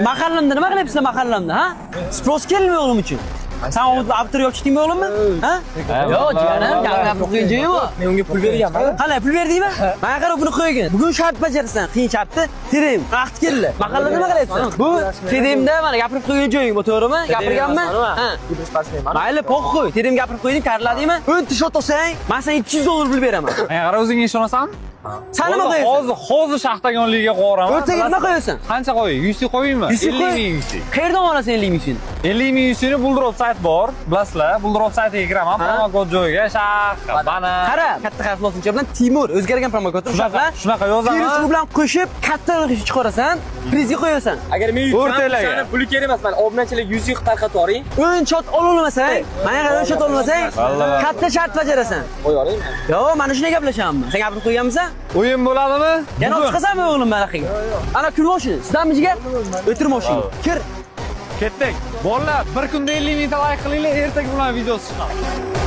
Mahallamda nima qilyapsizlar mahallamda, ha? Спрос keldimi o'g'lim uchun? San olib turib chiqdingmi o'g'limni? Ha? Yo'q, jiyanim, gapirib qo'ygan joyi bu. Men unga pul berganman. Qalay pul berdingmi? Menga qarab buni qo'ygin. Bugun shart bajarasan, qiyin shartni. Terim, vaqt keldi. Mahallada nima qilyapsan? Bu terimda mana gapirib qo'ygan joying bu, to'g'rimi? Gapirganmi? Ha. Mayli, poxuy. Terim gapirib qo'yding, karladingmi? 10 ta shot olsang, men senga $200 pul beraman. Menga qara, o'zingga ishonasanmi? San nima qo'yasan? Hozir shaxtagonligiga qo'yaman. O'rtaga nima qo'yasan? Qancha qo'yay? 100 ta qo'yaymi? 100 ta 50 qo'y. ming UC. Qayerdan olasan 50 ming UCni? 50 ming UCni Bulldrop sayt bor. Bilasizlar, Bulldrop saytiga kiraman, promokod joyiga shah bana. Qara, katta harf lotincha bilan Timur o'zgargan promokod Shunaqa, shunaqa yozaman. Virus bilan qo'shib katta chiqarasan, prizga qo'yasan. Agar men yutsam, O'rtalarga. o'shani puli kerak emas. Mana obunachilar 100 yil tarqatib yuboring. 10 shot ololmasang, menga qara 10 shot olmasang, Vallahi. katta shart bajarasan. Qo'ya olaymi? Yo'q, mana shunday gaplashyapman. Sen gapirib qo'yganmisan? O'yin bo'ladimi? Yana olib chiqasanmi o'g'lim manaqiga? Ana kir moshina. Sizdanmi jigar? O'tir moshinaga. Kir. Ketdik. Bolalar, bir kunda 50 mingta like qilinglar, ertaga bular videosi chiqadi.